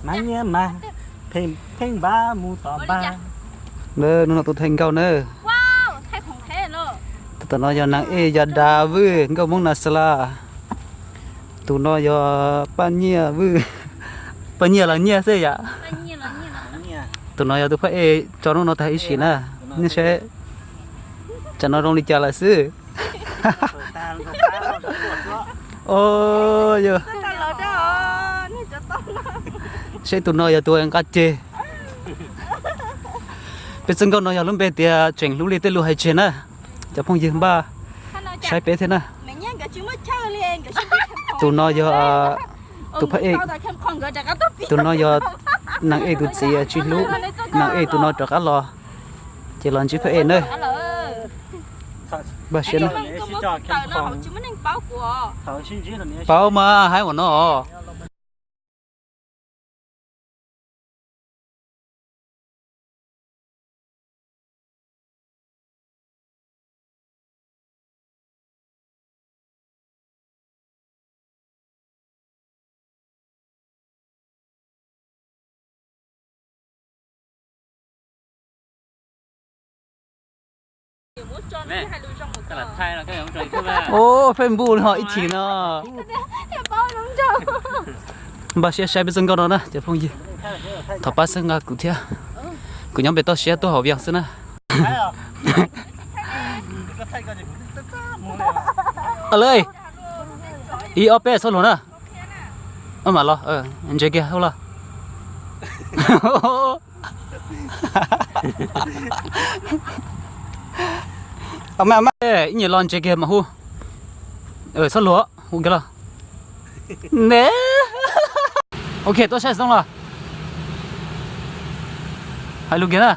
Mas nyiaj mas, pheej npab mus tom npab. Hnub no tus thaij nkauj na. Tus no yog Nag Ej Yas Das Vwj, nkauj Hmoob Nas Xas Las. Tus no yog Paj Nyiaj Vwj, Paj Nyiaj los Nyiaj xwb yom. Tus no yog tus phab ej tso hnub no tag ib sim na. Nej saib, tsam no zoo li cas lawm xwb. Yog, seb tus no yog tus nqa ceg. Peb txoj nkauj no yog lub npe tias Tseem Hlub Li Tej Lus Hais Tseg na. Cov phooj ywg npaj saib peb thiab na. Tus no yog tus phab ej, tus no yog Nag Ej tus txiv tsis hlub, Nag Ej tus no rov qab los, ces los ntsib phab ej na. Npaj siab na. Paub mas hais ua no. Ub, Facebook ho ib chim no. Npaj siab saib peb txoj nkauj no na cov phooj ywg. Thov pab xeeb nqa kuv thiab. Kuv nyob pem toj siab tuaj hauv Vias xwb na. Ib ob peb txhob luag na. Mam los, ntses kiag hauj los. Ib nyuag los ntses kiag mas hu. Txhob luag, hu kiag los. Ne. Ok, tuaj saib xoob los. Hais lus kiag na.